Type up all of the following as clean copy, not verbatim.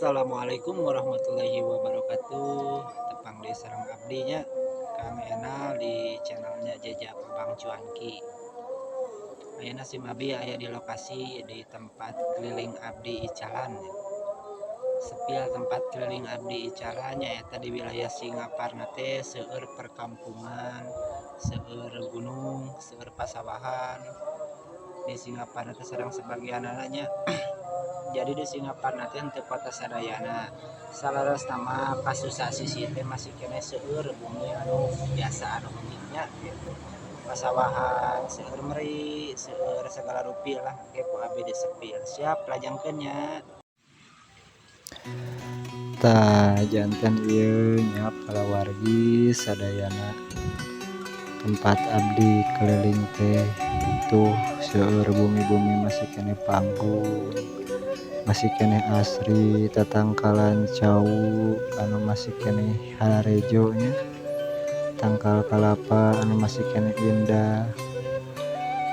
Assalamualaikum warahmatullahi wabarakatuh. Tepang deui sareng abdi nya, Kang Enal di channelnya Jejak Abang Cuanki. Ayeuna sim abdi aya di lokasi di tempat keliling abdi icalan. Spill tempat keliling abdi icalan nyaeta di wilayah Singaparna teh seueur perkampungan, seueur gunung, seueur pasawahan. Di Singaparna teh sareng sebagianana nya. Jadi di Singaparna teh henteu kota sadayana. Saleresna mah kasusah sisi teh masih keneh seueur bumi anu biasa anu nya gitu. Pasawahan seueur meri, seueur segala rupi lah ge ku abdi disepil. Siap lajangkeun nya. Tah janten ieu nya palawargi sadayana tempat abdi keliling teh tuh seueur bumi-bumi masih keneh panggung, masih keneh asri, tatangkalan cau anu masih keneh hararejo nya, tangkal kalapa anu masih keneh indah,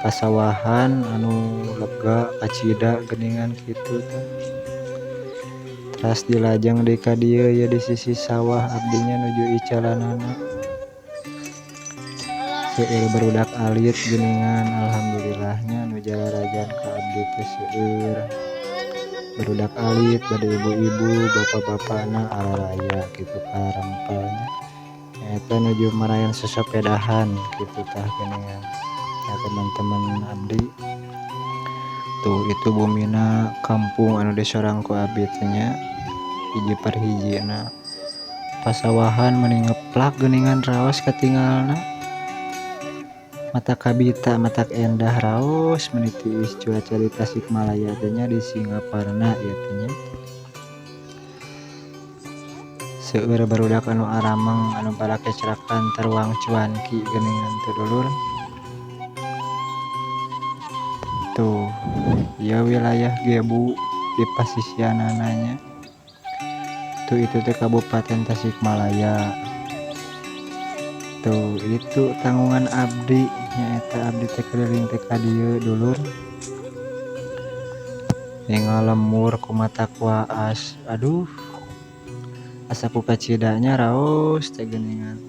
pasawahan anu lega kacida geuningan kitu tah. Teras dilajeng deui ka dieu ye di sisi sawah abdinya nuju icalanana. Seueur barudak alit geuningan alhamdulillah nya nu jararajan ka abdi teh seueur barudak alit bade ibu-ibu bapak-bapakna araraya kitu parempel nya. Nyaeta nuju maraen sosopedahan kitu tah geuningan. Ya teman-teman abdi tuh itu bumina kampung anu disorang ku abdi teh nya hiji par hijina. Pasawahan meuni ngeplak geuningan raos katingalna. Mata kabita matak endah raos meuni tiis cuaca di Tasikmalaya teh nya di Singaparna ieu teh nya. Seueur barudak anu arameng anu balakecrakan taruang cuanki geuningan teh dulur. Tuh ieu wilayah Gebu di pasisianana nya. Tuh itu teh Kabupaten Tasikmalaya. Tuh itu tanggungan abdi nyaeta abdi teh keliling teh ka dieu dulur. Ningal lembur ku mata kuaas, aduh asa ku kacidanya raos teh geuningan.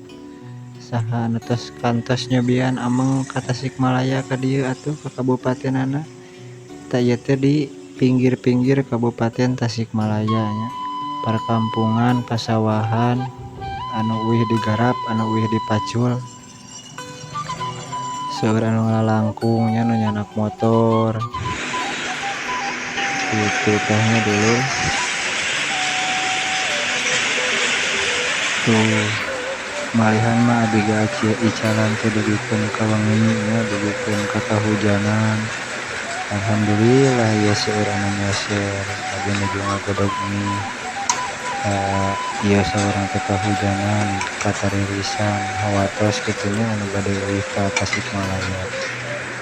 Saha anu tos kantos nyobian ameng ka Tasikmalaya ka dieu atuh ka kabupatenana. Tah ieu teh di pinggir-pinggir Kabupaten Tasikmalaya nya. Perkampungan pasawahan anu euweuh digarap anu euweuh dipacul. Seueur anu ngalalangkung nya nu nyanak motor. Kitu tah nya dulur. Tuh malihan mah abdi ge icalan teh dugikeun ka wengi nya dugikeun ka kahujanan. Alhamdulillah ieu seueur anu nyeser abdi nuju ngagodog mie. Ieu saurang teh kahujanan kataririsan hawatos kitu nya anu bade leuwih ka Tasikmalaya.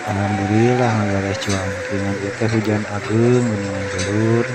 Alhamdulillah ngagaleuh cuanki ngan ieu teh hujan ageung geuningan dulur.